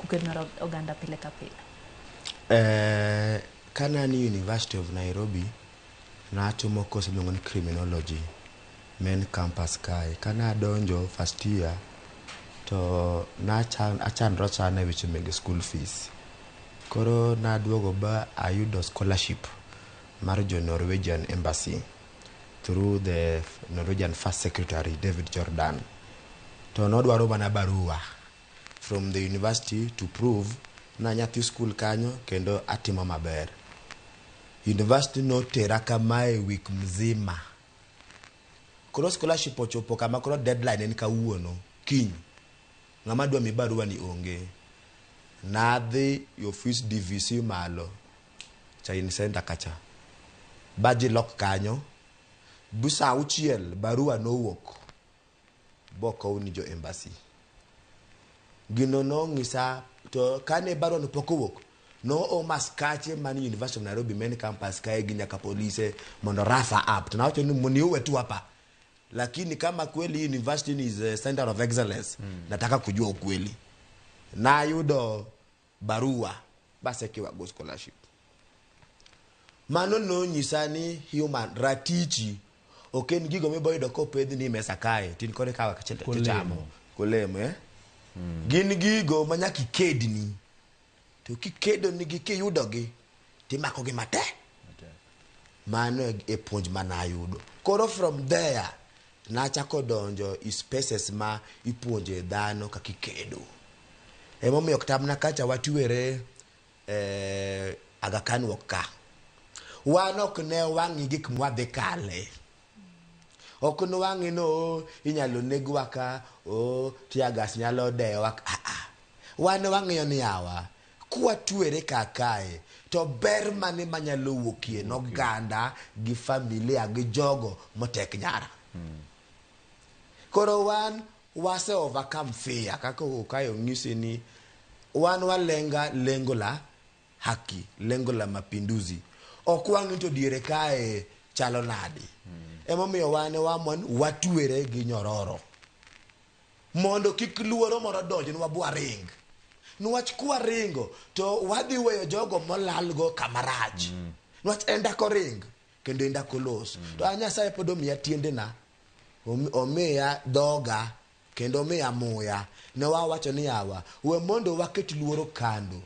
Kukedo mar oganda pile ka pile. Kane an University of Nairobi, natimo course miluongo ni criminology, main campus kae. Kane adonjo first year, to nachandora sana e weche meg school fees. Koro naduogo ba ayudo scholarship mar jo Norwegian Embassy through the Norwegian First Secretary David Jordan. To nodwaro mana barua from the university to prove na nyathi school kanyo kendo atimo maber. University notera kamae week mzima. Koro scholarship ochopo kama koro deadline en kawuono, kiny. Ng'ama dwa mi barua ni onge. Nadhi e ofis DVC malo, Chain Center kacha. Ba ji lok kanyo. Bu saa auchiel barua nowuok bokow ni jo embassy. Gino nong'isa to kane barua no pok owuok, noom askache man University of Nairobi main campus kae gi nyaka polise mondo rough up. To nawacho ni mniue tu hapa. Lakini kama kweli university is a center of excellence, nataka kujua ukweli. Nayudo barua basekiwa go scholarship. Mano nonyisa ni human ratichi ok en gigo miboyudo kopedhni e mesa kae tin kore kawa kachiel to tichamo kolemo eh? Gin gigo ma nyaka ikedni to kikedo nigi kiyudogi timakogi matek. Mano e puonj manayudo. Koro from there nachako donjo i spaces ma ipuonje dhano kaka ikedo. Emomiyo kata mana kacha watwere Aga Khan wuok ka. Wan ok ne wang'i gik mwadhi kale. Ok nwang'i no oh, inyalo negwa ka, oh, tear gas nyalo deyowa ka. Ah, ah. Wan wang'iyo ni yawa, kwatwere ka kae, to ber mane manyalo wuokie noganda gi familia gi jogo motek nyara. Koro wan wase overcome fear kaka Okayo ng'isi ni wan walenga lengo la haki, lengo la mapinduzi. Ok wang'i to diere kae chalo nadi. Emomiyo wan wamon watwere gi nyororo. Mondo kik luoro moro donjnwa bwaring. Niwach kwaringo to wadhi weyo jogo molalgo kama rach. Niwach en dak oring kendo en dak olos. To an Nyasaye pod omiya tiendena, omiya dhoga kendo omiya muya. Ne wawacho ni yawa, we mondo waket luoro kando.